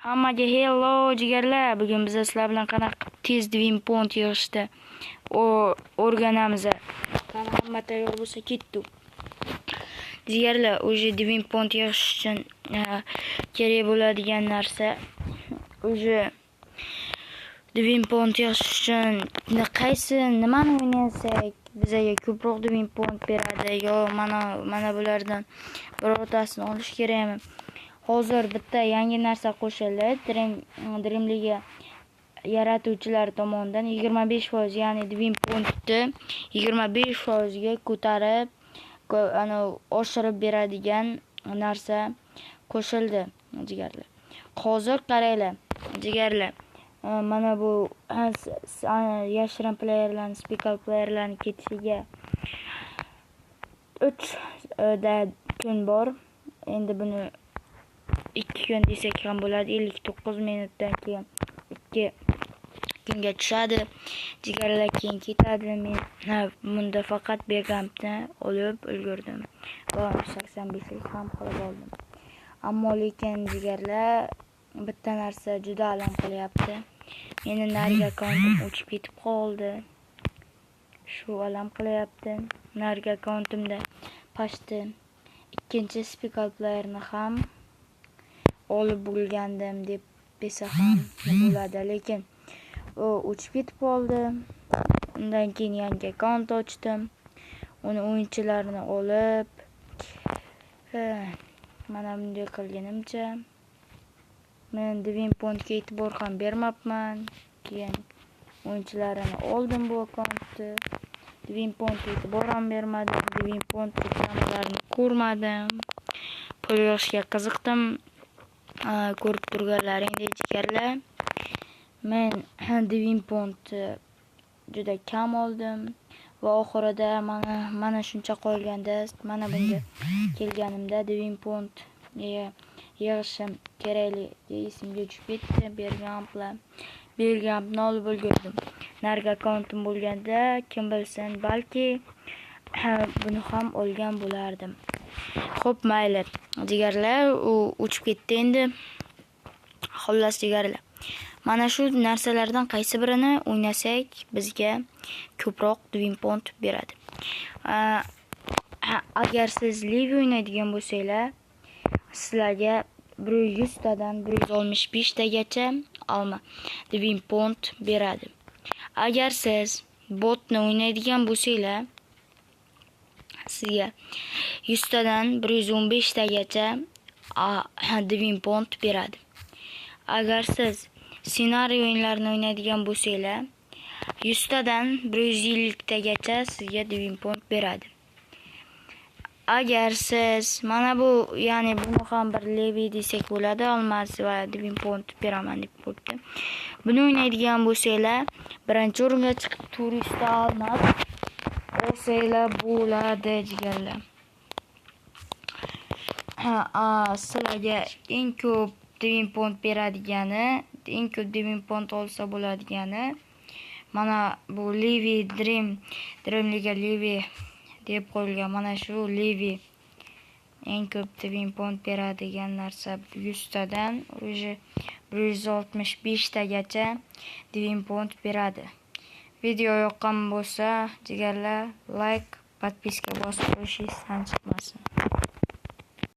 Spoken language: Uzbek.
Hammaga hello jigarlar. Bugun biz sizlar bilan qanaqa tez Divine Point yig'ishni o'rganamiz. Qani hamma tayyor bo'lsa ketdik. Jigarlar, уже Divine Point yig'ish uchun kerak bo'ladigan narsa, уже Divine Point yig'ish uchun qaysi nimani o'ynasak bizaga ko'proq Divine Point beradi yo mana bulardan birortasini olish kerakmi? Hozir bitta yangi narsa qo'shildi. Dream League yaratuvchilar tomonidan 25%, ya'ni Divine Pointni 25% ga ko'tarib, ana oshirib beradigan narsa qo'shildi, jigarlar. Hozir qaranglar, jigarlar. Mana bu yashirin playerlarni, special playerlarni ketishiga 3 da kun bor. Endi buni 2 kun desak ham bo'ladi. 59 minutdan keyin 2 kunga tushadi. Jigarlar keyin ketadi. Men bunda faqat Bergampni olib ulgurdim va 85lik ham qilib oldim. Ammo lekin jigarlar, bitta narsa juda alam qilyapti. Meni narigi akkauntim o'chib ketib qoldi. Shu alam qilyapti. Narigi akkauntimda почти ikkinchi special playerni ham olib bo'lgandim deb desa ham bo'ladi, lekin u o'chib ketib qoldi. Undan keyin yangi akkaunt ochdim. Uni o'yinchilarni olib, mana bunday qilganimcha men Divine Pointga e'tibor ham bermabman. Keyin o'yinchilarini oldim bu akkauntni. Divine Pointga e'tibor ham bermadim. Divine Point reklamalarini ko'rmadim. Pul yig'ishga qiziqdim. Ko'rib turganlaringdek, jigarlar, men Divine Pointni juda kam oldim va oxirida mana shuncha qolganda, mana bunga kelganimda Divine Point yig'ishim kerakligi esimga tushib ketdi. Bergamplar, Bergampni olib ulgurdim. Narigi akkauntim bo'lganda, kim bilsin, balki buni ham olgan bo'lardim. Xo'p, mayli, jigarlar, u o'chib ketdi endi. Xullas, jigarlar, mana shu narsalardan qaysi birini o'ynasak bizga ko'proq Divine Point beradi? Agar siz Levi o'ynaydigan bo'lsanglar, sizlarga 100 tadan 165 tagacha olma Divine Point beradi. Agar siz botni o'ynaydigan bo'lsanglar, sizga 100 tadan 115 tagacha Divine Point beradi. Agar siz ssenariy o'yinlarini o'ynaydigan bo'lsanglar, 100 tadan 150 tagacha sizga Divine Point beradi. Agar siz mana bu, ya'ni buni ham bir Levi desak bo'ladi, olmos va Divine Point beraman deb qo'yibdi. Buni o'ynaydigan bo'lsanglar, birinchi o'ringa chiqib 400 ta olmos olsanglar bo'ladi, jigarlar. Ha, sizlarga eng ko'p Divine Point beradigani, eng ko'p Divine Point olsa bo'ladigani mana bu Levi Dream League Levi deb qo'yilgan mana shu Levi eng ko'p Divine Point beradigan narsa, 100 tadan уже 165 tagacha Divine Point beradi. Video yoqqan bo'lsa, jigarlar, like, подписка bosib qo'yish esdan chiqmasin.